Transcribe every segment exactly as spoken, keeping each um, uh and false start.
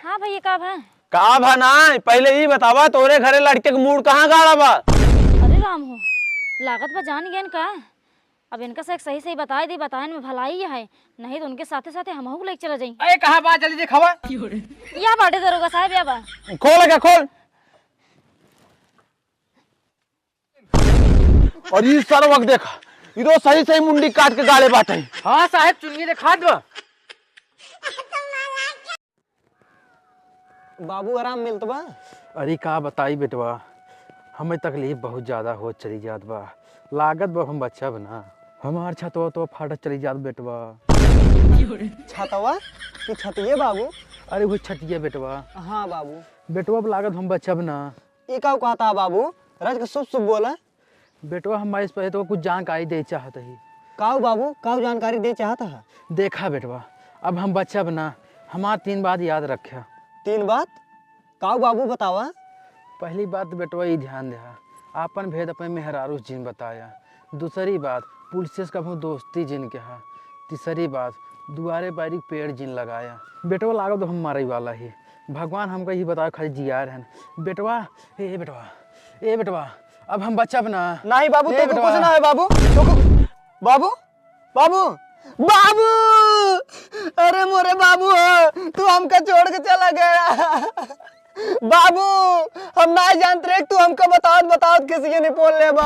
हाँ भइया, का भा? का भा ना, पहिले ई बतावा, तोरे घरे लड़के के मूड़ कहाँ गाड़ा बा? अरे राम हो, लागत बा जान गेन का? अब इनका से एक सही सही बताए दी, बताए में भलाई है, नहीं तो उनके साथे साथे हमहू के लेके चला जाई। अरे कहाँ बा, जल्दी देखावा। या बाटे दरोगा साहब, या बा। खोल के खोल। और ई सरवक देख, ई तो सही सही मुंडी काट के गाड़े बाटे। हाँ साहेब, चुन्नी देखात बा। बाबू, आराम मिलत बा? अरे का बताई बेटवा, हमें तकलीफ बहुत ज्यादा होत चली जात बा। लागत बा हम बचब ना। हमार छतवा तो फाटत चली जात बेटवा। छतवा? तू छतिये बाबू? अरे वो छतिया बेटवा। हाँ बाबू। बेटवा, अब लागत हम बचब ना। ई का कहता है बाबू? रज के शुभ शुभ बोला। बेटवा, हम इस पे तो कुछ जानकारी दे चाहत ही। काऊ बाबू, काऊ जानकारी दे चाहत है? देखा बेटवा, अब हम बचब ना, हमार तीन बात याद रख्या। तीन बात? काऊ बाबू बतावा। पहली बात बेटवा, ई ध्यान देहा, आपन भेद अपने मेहरारू से जिन बताया। दूसरी बात, पुलिस से कभू दोस्ती जिन कहा। तीसरी बात, दुआरे बारी पेड़ जिन लगाया। बेटवा, लागत हम मारे वाला ही, भगवान हमका यही बतावे खाली जिया रहन। बेटवा, ए, ए बेटवा, ए बेटवा, अब हम बचब ना। नहीं बाबू, ए तोके बेटवा। कुछ ना है बाबू। तोके, बाबू, बाबू, बाबू, अरे मोरे बाबू हो, तू हमका छोड़ के चला गया। बाबू, हम ना जानत रहे, तू हमका बतावत बतावत किसी के नहीं बोल ले बा।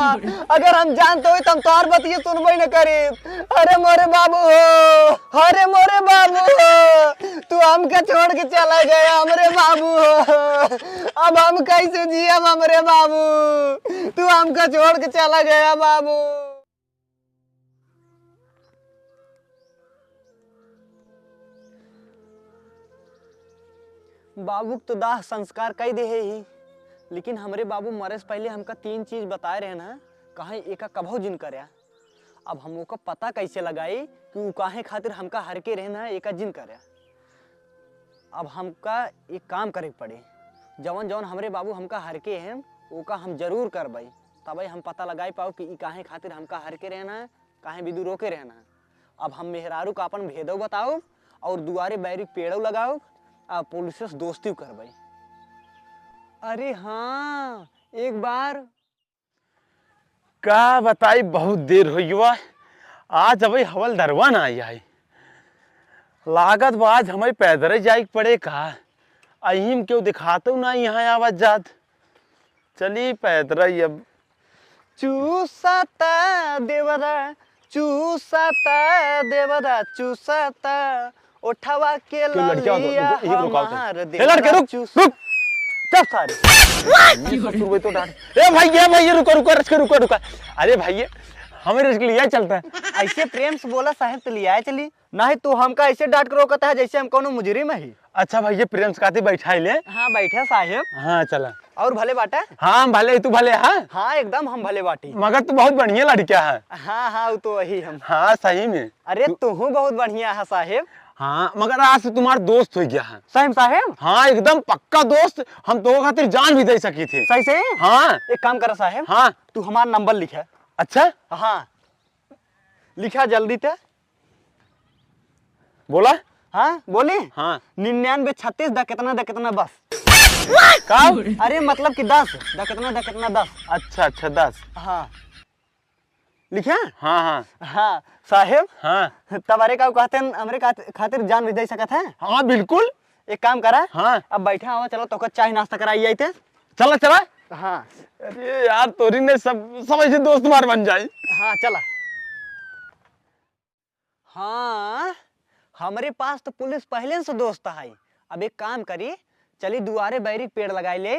अगर हम जानत होई, त हम तोहार बतिये सुनबे न करीत। अरे मोरे बाबू हो, अरे मोरे बाबू हो, तू हमका छोड़ के चला गया, हमरे बाबू हो। अब हम कैसे जियब, हमरे बाबू? तू हमका छोड़ के चला गया, बाबू। बाबू के तो दाह संस्कार कई देहे ही, लेकिन हमरे बाबू मरे से पहले हमका तीन चीज बताए रहे ना, कहीं एका कभो जिन करया। अब हम ओका पता कैसे लगाई कि उ काहे खातिर हमका हरके रहे ना, एका जिन करया। अब हमका एक काम करे के पड़े, जवन जवन हमरे बाबू हमका हरके हैं, ओका हम जरूर करबई, तबे हम पता लगाई पाऊ कि ई काहे खातिर हमका हरके रहे ना, काहे बिदु रोके रहे ना। अब हम मेहरारू का अपन भेदो बताउब और दुआरे बैरी पेड़ो लगाउब, आ पुलिस से दोस्ती करबई। अरे हाँ, एक बार का बताई, बहुत देर होइ गवा, आज अबे हवलदारवा ना आई है। लागत बा आज हमें पैदल जाए के पड़े का, अहिम केहू दिखातो ना यहाँ आवत जात। चली पैदल ही अब। चूसता देवरा, चूसता देवरा, चूसता ओठवा के क्यों लड़किया हो तो? लालिया रुको, एक रुको, आओ तो। हमार ए, लड़के, देवरा रुक, चूस- रुक। चुप सारे। ये ससुर भाई तो डांट। ए भाई, ए भाई, ये रुको, रुको, रच के रुको, रुको। अरे भाई, ये हमें रच के लिया चलता है। ऐसे प्रेम से बोला साहेब, तो लिया चली। नहीं, तू हमका ऐसे डांट के रोकता है, जैसे हम कौनो मुजरिम ही। अच्छा भाई, ये प्रेम से कहते बैठा ही ले। हाँ, बैठा साहेब। हाँ, चला। और भले बाटा? हाँ, हम भले, तू भले, हाँ? हाँ, एकदम हम भले बाटी। मगर तू बहुत बढ़िया लड़किया है। हाँ, हाँ, वो तो वही हम। हाँ, सही में। अरे, तू तू हूँ बहुत बढ़िया है साहेब। हाँ, मगर आज से तुम्हार दोस्त हो गया है। सही में साहेब? हाँ, एकदम पक्का दोस्त। हम तो खातिर जान भी दे सकी थे। सही से? हाँ। एक काम करा साहेब। हाँ। तू हमार नंबर लिखा। अच्छा? हाँ, लिखा जल्दी ते। बोला? हाँ, बोली? हाँ। निन्यानवे छत्तीस द कितना, द कितना बस। का? अरे मतलब कि दस, द कितना, द कितना दस। अच्छा, अच्छा, दस। हाँ। लिखे? हाँ, हाँ। हाँ, साहेब। हाँ। तब अरे का कहते हैं, हमरे का-, खातिर जान भी दे सकत है? हाँ, बिल्कुल। एक काम करा। हाँ। अब बैठा हवा, चलो तोका चाय नाश्ता कराई जाते। चला, चला। हाँ। अरे यार, तोरी ने सब, सब ऐसे दोस्त मार बन जाए। हाँ, चला। हाँ, हमरे पास तो पुलिस पहले से दोस्त है। अब एक काम करी, चली दुआरे बैरी के पेड़ लगाई ले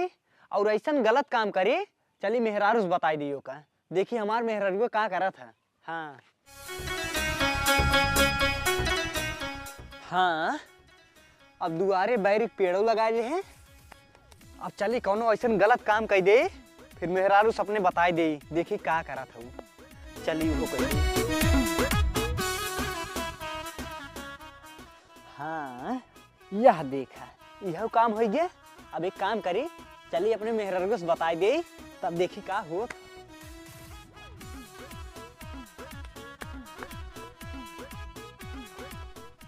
और ऐसन गलत काम करी, चली मेहरारू से बताई दियो का। देखी हमार मेहरारू का करत है। हाँ। हाँ, अब दुआरे बैरी के पेड़ो लगाए ले हैं। अब चली कौनो ऐसन गलत काम कई दे, फिर मेहरारू सपने बताई दे, देखी का करत हूँ। चली उहो कई दे। हाँ, यह देखा, यह काम होइ गया। अब एक काम करी, चली अपने मेहरारू से बताई दे, तब देखी का होत।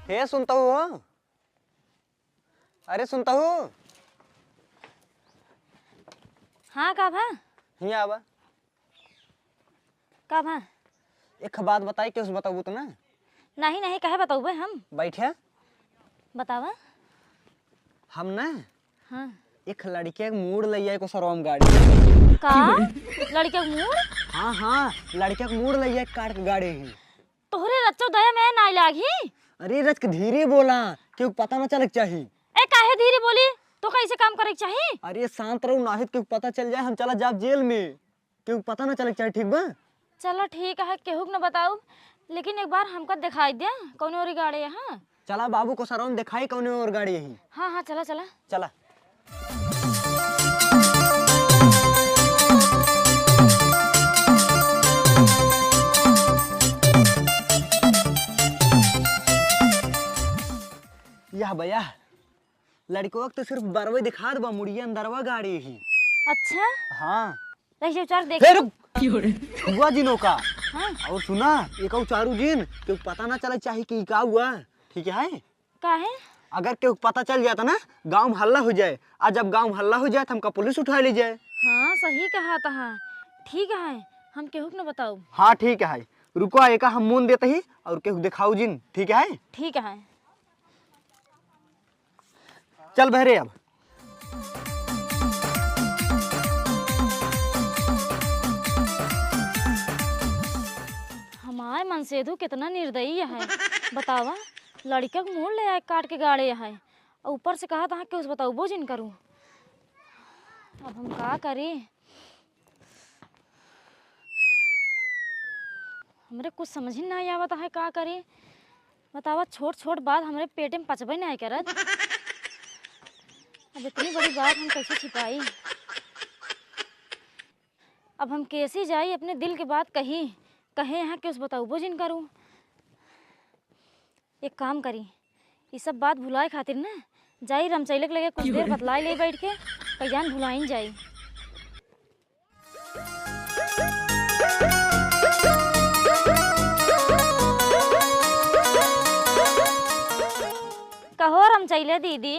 हे सुनता हो, अरे सुनता हूँ। हाँ, का भा? हियाँ आवा। का भा? एक बात बताई, केहू से बताबू तो ना? नहीं, नहीं, काहे बताऊबे हम? बैठे। बतावा। हम ना हाँ। एक लड़के के मूड़ ले आए को सरवम गाड़ी। का? लड़के के मूड़? हाँ, हाँ, लड़के के मूड़ ले आए काट के गाड़ी ही। तोहरे रच्चो दया में नाई लागी। अरे रच के धीरे बोला, केहू पता ना चले के चाही। ए, काहे धीरे बोली? तो कैसे काम करे के चाही? अरे शांत रहू, नाहीं तो केहू पता चल जाए, हम चला जाब जेल में। केहू पता ना चले के चाही, ठीक बा? चला ठीक है, केहू के ना बताऊ, लेकिन एक बार हमका दिखाई दे कौने ओरी गाड़ी है। हाँ। चला बाबू को सरौन दिखाई कौने ओर गाड़ी है। हाँ, हाँ, चला, चला। चला। यह भैया, लड़कवा के तो सिर्फ बरवे दिखात बा, मुड़िया अंदरवा गाड़ी ही। अच्छा? हाँ। रही उचार देख। ए, रुक। छुआ जिन ओका। हाँ। और सुना, एक उचारू जिन, केहू पता ना चले चाही कि का हुआ, ठीक है? काहे? अगर केहू पता चल जाता ना, गाँव में हल्ला हो जाए, और जब गाँव में हल्ला हो जाए तो हमका पुलिस उठा ले जाए। हाँ, सही कहा तहा। ठीक है, हम केहू के न बताऊ। हाँ, ठीक है, रुको, एका हम मुन देते ही और केहू दिखाऊ जिन, ठीक है? ठीक है। चल बहरे अब। हमार मनसेधु कितना निर्दयी है, बतावा, लड़का के मूड़ ले आए काट के गाड़े है, और ऊपर से कहा तहा केहू से बताउबो जिन करू। अब हम का करी? हमरे कुछ समझ ही नाहीं आवत है, का करी? बतावा, छोट छोट बात हमरे पेटे में पचबे नाहीं करत। अब इतनी बड़ी बात हम कैसे छिपाई? अब हम कैसे जाई अपने दिल के बात कही? कहे यहाँ केहू से बताउबो जिन करू। एक काम करी, ई सब बात भुलाए खातिर ना जाई रमचैले के लगे कुछ देर बतलाए ले बैठ के, कल्याण भुलाइन जाई। कहो रमचैले दीदी,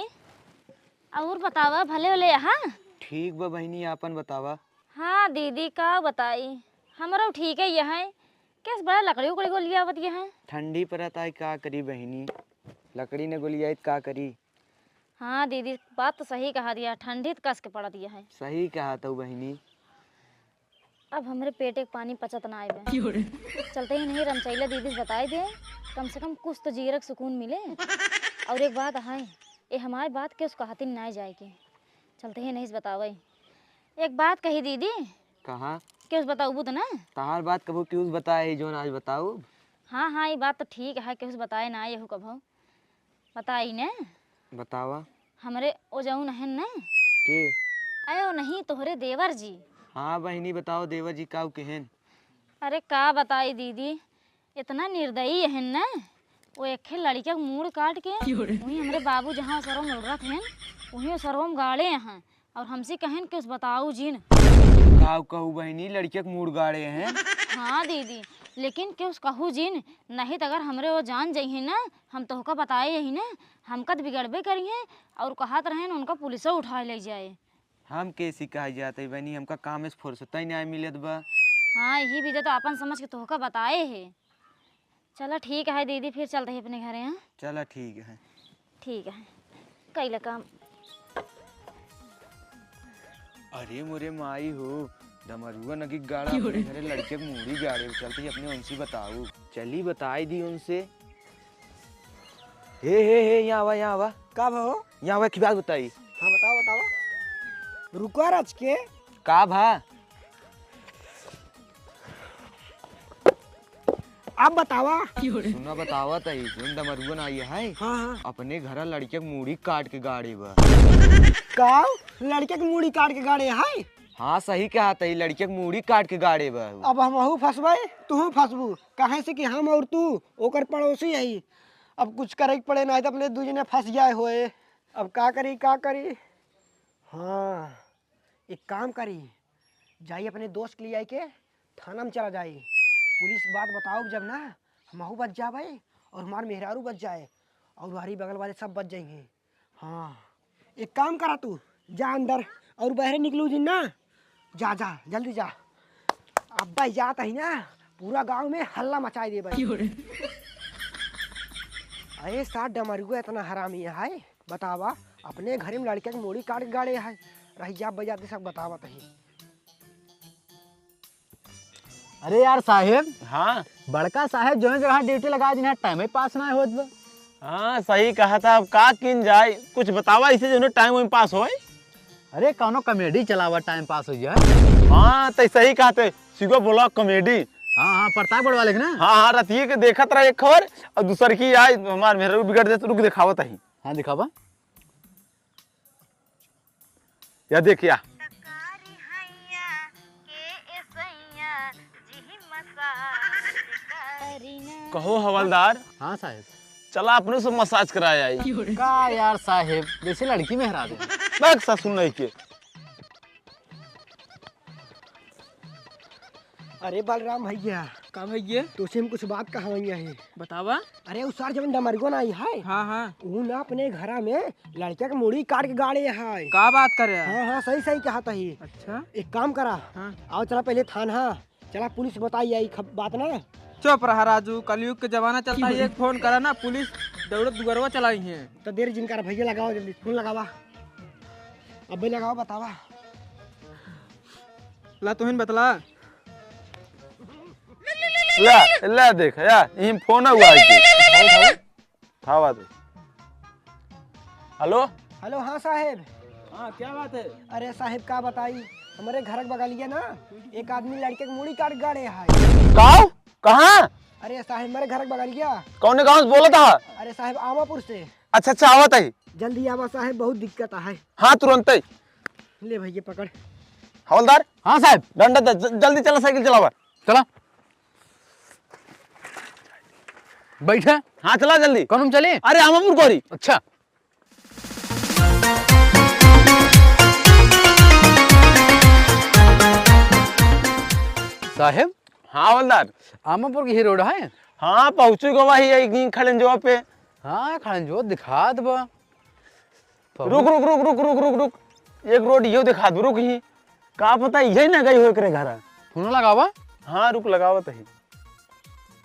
और बतावा, भले होले यहाँ? ठीक बा बहिनी, आपन बतावा। हाँ दीदी, का बताई, हमरो ठीक है यहाँ। केस बड़ा लकड़ी उकड़ी को लिया आवत यहाँ। ठंडी परत आई, का करी बहिनी, लकड़ी न गोलियाई त का करी। हाँ दीदी, बात तो सही कहा दिया, ठंडी त कस के पड़त यहाँ। सही कहा तू बहिनी। अब हमरे पेटे के पानी पचत ना आइबे। चलते ही नहीं रमचैला दीदी से बताई दे, कम से कम कुछ तो जीरक सुकून मिले। और एक बात है, ये हमारी बात केहू से कहती नहीं जाए के। चलते ही नहीं से बतावे। एक बात कही दीदी। कहा? केहू से बताउबू तो ना? तहार बात कबो केहू से बताए, जोन आज बताउब? हाँ, हाँ, ये बात तो ठीक है, केहू से बताए ना, यहू कबो बताई ने। बतावा। हमरे ओ जौन हन ना? के? अरे ओ नहीं, तोहरे देवर जी। हाँ बहिनी, बताओ देवर जी का केहन? अरे का बताई दीदी, इतना निर्दयी हन ना, वो एक लड़का के मूड़ काट के, क्यों रे? वहीं हमरे बाबू जहाँ सरवा मुड़रत हन, वहीं सरवा में गाड़े हैं। और हमसे कहन केहू से बताऊ जिन। का कहू बहिनी, लड़के के मूड़ गाड़े हैं। हाँ दीदी, लेकिन केहू से कहू जिन, नहीं तो अगर हमरे वो जान जइहे ना, हम तोहका बताए यही ना, हमका तो बिगड़बे करिहे। और कहत रहेन उनका पुलिसो उठाए ले जाए। हम कैसी कहा जाते बहिनी, हमका काम से फुर्सत ही नहीं मिलत बा। हाँ, यही वजह तो आपन समझ के तोहका बताए है। चला ठीक है दीदी, फिर चलते हैं अपने घरे, हाँ? चला ठीक है। ठीक है, कैला काम। अरे मोरे माई हो, डमरुआ नगी गाड़ा अपने घरे लड़के के मूड़ी गाड़े, चलते ही अपने उनसे बताऊ। चली बताई दी उनसे। हे, हे, हे, यहाँ आवा, यहाँ आवा। का भा हो? यहाँ आवा, की बात बताई। हाँ, बतावा, बतावा। रुका रच के। का भा? अब बतावा। सुना, बतावा तई, जोन डमरुअन आई है, हाँ, हाँ। अपने घरा लड़के के मूड़ी काट के गाड़े बा। का? लड़के के मूड़ी काट के गाड़े है? हाँ, सही कहा तई, लड़के के मूड़ी काट के गाड़े बा। अब हमहू फंसबे, तूहू फंसबू, काहे से कि हम और तू ओकर पड़ोसी हई। अब कुछ करे के पड़े, नाहीं तो अपने दू जने फंस जाए होए। अब का करी, का करी? हाँ, एक काम करी, जाई अपने दोस्त के लिए आई के थाना में चला जाई। पुलिस के बात बताओ जब ना, हमहू बच जाबे और हमार मेहरारू बच जाए और हरी बगल वाले सब बच जाएंगे। हाँ, एक काम करा तू, जा अंदर और बहरे निकलू जिन ना, जा, जा, जल्दी जा। अब्बा जात ही ना, पूरा गांव में हल्ला मचाई देबे। अरे सार डमरुआ इतना हरामी है, बतावा, अपने घरे में लड़के के मूड़ी काट के गाड़े है, रही जा बजाते सब बतावत ही। अरे यार साहेब, हाँ। बड़का साहेब जौन जगह ड्यूटी लगा दिन है, टाइम ही पास ना होत बा। हाँ, सही कहा था। अब का किन जाए, कुछ बतावा इसे जो टाइम वाइम पास होए। अरे कौनो कॉमेडी चलावा, टाइम पास हो जाए। हाँ, तो सही कहा थे, सिगो बोला कॉमेडी। हाँ हाँ, प्रताप गढ़ वाले के ना। हाँ हाँ, रतिये के देखत रहा एक खबर और दूसर की आज हमार मेहरा बिगड़ जाए तो रुक दिखावत ही। हाँ दिखावा। या देख या। कहो हवलदार। हाँ साहेब। चला अपने से मसाज कराए आई। का यार साहेब, जैसे लड़की मेहरा दे। बैग सा सुन नहीं के। अरे बलराम भैया। का भैया? तोसे हम कुछ बात कहवैया है। बतावा। अरे उ सार जवन डमरुआ ना आई है। हाँ हाँ। उ ना अपने घरा में लड़का के मूड़ी काट के गाड़े है। का बात करे है? हाँ हाँ, सही सही कहा तही। अच्छा। एक काम करा। हाँ। आओ चला पहले थाना। चला पुलिस बताई आई खब-, बात ना। चुप रहा राजू, कलयुग के जमाना चलता है, एक फोन करा ना, पुलिस दौड़त दुआरवा चलाई है। तो देर जिन करा भैया, लगावा जल्दी, फोन लगावा। अबे लगावा, बतावा। ला तुहिन बतला। ला, ला देख, या, इहिन फोन हुआ है कि? उठावा, उठावा। उठावा दे। हेलो? हेलो, हाँ साहेब। हाँ, क्या बात है? अरे साहेब, का बताई, हमरे घर के बगलिया ना, एक आदमी लड़के के मूड़ी काट गाड़े है। का? कहाँ? अरे साहेब, हमरे घर के बगलिया। कौने गाँव से बोलत हा? अरे साहेब, आमापुर से। अच्छा, अच्छा, आवत ही। जल्दी आवा साहेब, बहुत दिक्कत है। हाँ, तुरंत ही। ले भैया, पकड़। हवलदार। हाँ साहेब। डंडा दे, ज-, जल्दी चला, साइकिल चलावा। चला। बैठे। हाँ, चला जल्दी। कौन हम चली? अरे, आमापुर गोरी। अच्छा। साहेब। हाँ, हवलदार। आमापुर की ही रोड है? हाँ, पहुँचू गवा ही एक दिन खड़ंजवा पे। हाँ, खड़ंजवा दिखात बा। रुक, रुक, रुक। एक रोड इहो दिखा दू, रुक ही। का पता इहे ना गई हो एकरे घरा। फोन लगावा। हाँ, रुक, लगावत ही।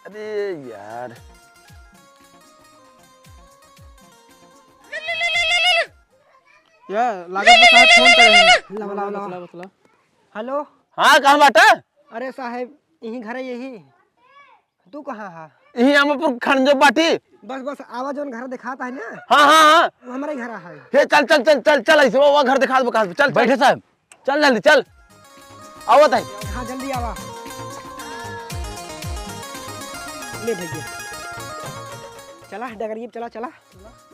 अरे यार। या, लागत बा साहब फोन करे हैं। ला, ला, ला। बतला, बतला। हेलो। हाँ, कहाँ बाटा? अरे साहेब, इही घरे यही। तू कहाँ हा? इही आमापुर खड़ंजो बाटी। बस, बस, आवा, जौन घर देखात है ना? हाँ, हाँ, हाँ। वो हमरे घर है। हे, चल, चल, चल, चल, चल, ऐसे वो, वो घर देखात बा, चल, चल। बैठे साहब। चल जल्दी, चल। आवत है। हाँ, जल्दी आवा। ले भैया। चला, डगरिया, चला, चला।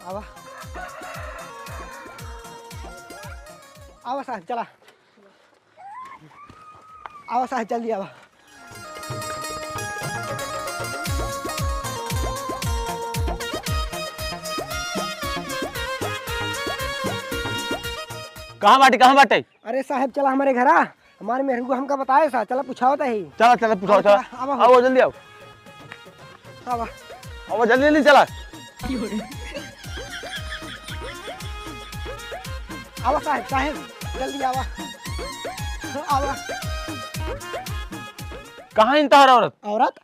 आवा। आवा साहब, चला। आवा साहेब, जल्दी आवा। कहाँ बाटे, कहाँ बाटे? अरे साहेब, चला हमरे घरा, हमारे मेहरुआ हमका बताए सा, चला पूछावत ही। चला, चला, पूछाओ, आवा, चला। चला, आवा, आवा, जल्दी आओ। आवा। आवा, जल्दी, जल्दी चला। आवा साहेब, साहेब, जल्दी आवा। आवा। कहाँ इन तोहर औरत? औरत?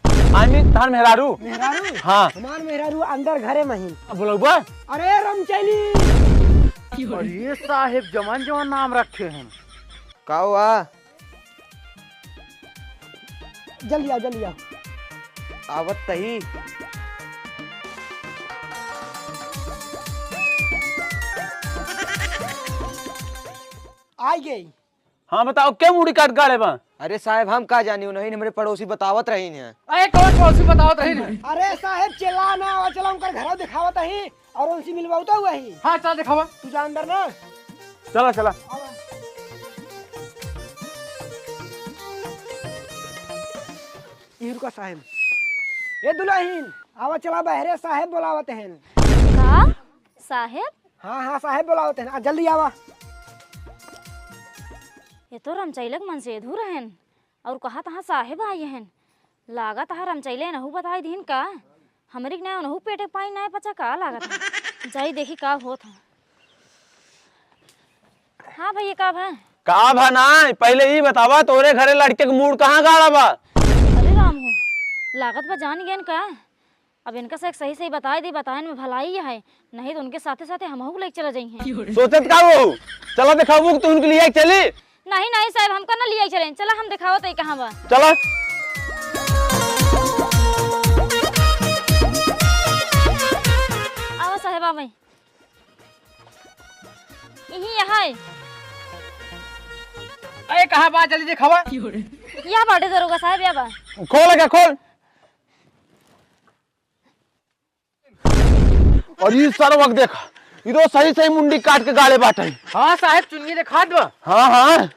I mean, तोहर मेहरारू? मेहरारू? हाँ। हमार मेहरारू अंदर घरे में ही। अब बोलौबा? अरे रमचैली। अरे साहेब, जवान जवान नाम रखे हैं। का हुआ? जल्दी आओ, जल्दी आओ। आवत तही। आई गई। हाँ, बताओ, के मूड़ी काट गाड़े बा? अरे साहेब, हम का जानी, उन्हीं हमरे पड़ोसी बतावत रही हैं। अरे, कौन पड़ोसी बतावत रही हैं? अरे साहेब, चिल्ला ना, आवा, चला उनकर घरवा दिखावत ही। और उनसे मिलवाऊ तो हुआ ही। हाँ, चल दिखावा। तू जा अंदर ना। चला, चला। आवा। ई रुका साहेब। ए दुलहिन, आवा चला बहरे, साहेब बोलावत हैं। का? साहेब? हाँ, हाँ, साहेब बोलावत हैं। आ, जल्दी आवा। ये तो रमचैलक मनसेधू रहेन। और कहा तहाँ साहेब आए हैं। लागत है रमचैले नहू बताई दीन का? हमरी के ना नहू पेटे पाई ना पचा का लागत है। जाई देखी का होत है। हाँ भैया, का भा? का भा ना, पहिले ई बतावा, तोरे घरे लड़के के मूड़ कहाँ गाड़ा बा? अरे राम हो, लागत बा जान गयन का? अब इनका से एक सही सही बताए दी, बताए में भलाई है, नहीं तो उनके साथे साथे हमहू के लेके चला जाई हैं। सोचत का हो? चला देखाबू कि तू उनके लिए चली? नहीं, नहीं साहब, हमका ना लिया चले। चला, हम देखावत है कहाँ बा। चला। आवा साहब, आवा। यही यहाँ है। अरे, कहाँ बा? जल्दी देखावा। या बाटे दरोगा साहब, या बा। खोल के खोल। और ई सरवक देख, ई तो सही सही मुंडी काट के गाड़े बाटे। हाँ साहेब, चुनिए देखात बा। हाँ, हाँ।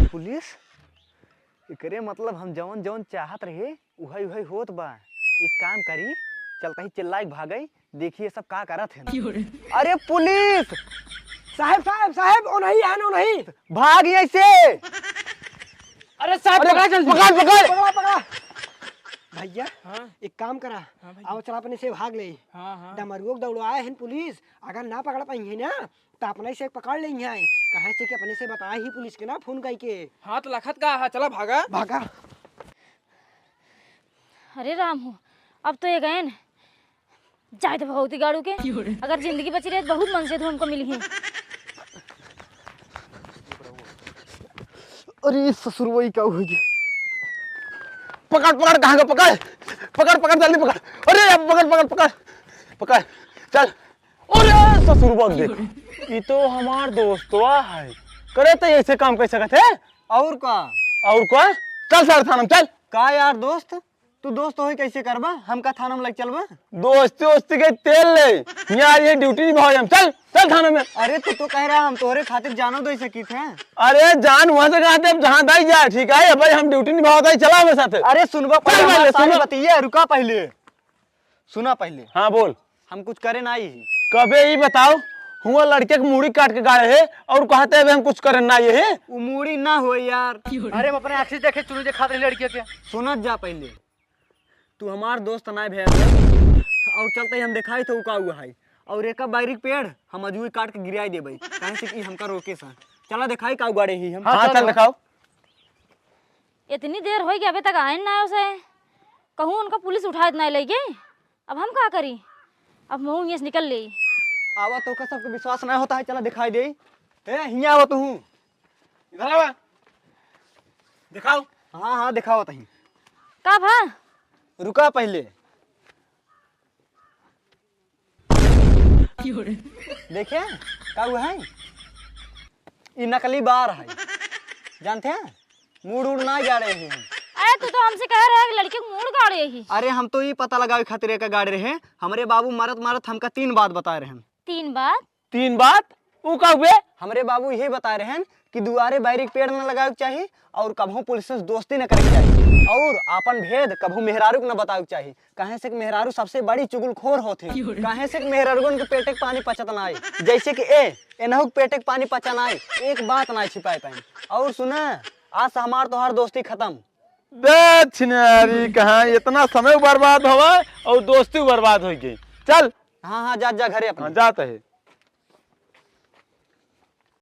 पुलिस, एकरे मतलब हम जवन जवन चाहत रहे, उहई उहई होत बा। एक काम करी, चलता ही चिल्लाई के भागई, देखी ये सब का करत हैं। अरे पुलिस! साहेब, साहेब, साहेब, ओनही है, ओनही। भाग यहीं से। अरे साहेब, अरे पकड़ा जल्दी। पकड़, पकड़। पकड़ा, पकड़ा। भैया, हाँ? एक काम करा, हाँ भैया। आओ चला अपने से भाग ले। हाँ, हाँ। डमरुओ के दौड़ाए हैं पुलिस, अगर ना पकड़ पाई है ना, तो अपने से पकड़ लेंगे हैं। कहे से कि अपने से बताए ही पुलिस के ना फोन करके। हाँ, तो लखत का है, चला भागा। भागा। अरे राम हो, अब तो ये गए न। जाए तो भगवती गाड़ू के। अगर जिंदगी बची रहे तो बहुत मन से तो हमको मिली है। अरे ससुर, वही का हुई? पकड़, पकड़, कहाँ का पकड़? पकड़, पकड़, जल्दी पकड़। अरे अब पकड़, पकड़, पकड़, पकड़, चल। अरे ससुर, बक देख, ई तो हमार दोस्तवा है। करे तो ऐसे काम कर सकत है? और का? और का? चल सर थाना में चल। का यार दोस्त, तू दोस्त होई कैसे करबा? हमका थाना में लग चलबा? दोस्ती वोस्ती के तेल ले, यहाँ ये ड्यूटी निभाओ हम। चल, चल थाना में। अरे तू तो कह रहा हम तोहरे खातिर जानो दे सकी थे। अरे जान वहाँ से कहाँ दे, जहाँ दाई जाए, ठीक है भाई, हम ड्यूटी निभाओ दाई, चला हमें साथ। अरे सुनबा चल पहले, पहले हमारी सारी सुनो। बतिया, रुका पहले। सुना पहले। हाँ, बोल। हम कुछ करे ना आई ही। कबे ई बताओ, हुआ लड़के के मूड़ी काट के गाड़े है और कहते हैं, "हम कुछ करे ना आई ही।" वो मूड़ी ना हो यार। अरे, हम अपने आँख से देखे, चुरू जे खात रही लड़के के। सुनत जा पहले, तू हमार दोस्त ना भैया, और चलते ही हम दिखाई तो का हुआ है, और एक बारीक पेड़ हम अजुए काट के गिराई देबे, काहे से कि हमका रोके सा। चला दिखाई का गाड़े ही हम। हाँ, हाँ, चल चल। दिखाओ। इतनी देर होई कि अबे तक आए ना उसे। कहूँ उनका पुलिस उठाए ना ले गई। अब हम का करी? अब महू यहाँ से निकल ले। आवा, तो का सबके विश्वास ना होता है, चला दिखाई दे। ए, हियाँ आवा तू। इधर आवा। दिखाओ। हाँ, हाँ, दिखाओ तही। का भा? रुका पहले। देखे, का हुआ है? ई नकली बार है, जानते हैं? मूड़ उड़ ना गाड़े ही हम। अरे, तू तो हमसे कह रहा है कि लड़के के मूड़ गाड़े ही। अरे, हम तो ई पता लगावे खातिर एक गाड़े रहे। हमरे बाबू मारत मारत हमका तीन बात बताए रहे हैं। तीन बात? तीन बात? ऊ का हुए? हमरे बाबू यही बताए रहे हैं कि दुआरे बैरी के पेड़ न लगावे के चाही और कभू पुलिस से दोस्ती न करे के चाही और आपन भेद कभू मेहरारू के न बतावे के चाही। काहे से कि मेहरारू सबसे बड़ी चुगलखोर होत है। काहे से कि मेहरारुअन के पेटे के पानी पचत ना आए। जैसे कि ए, एनहु के पेटे के पानी पचा ना आए, एक बात ना छिपाए पाए। और सुना, आज से हमार तोहार दोस्ती खत्म। दक्षिणारी कहाँ इतना समय बर्बाद हवा और दोस्ती बर्बाद हो गई। चल। हाँ, हाँ, जा, जा घरे अपने। हाँ, जात है।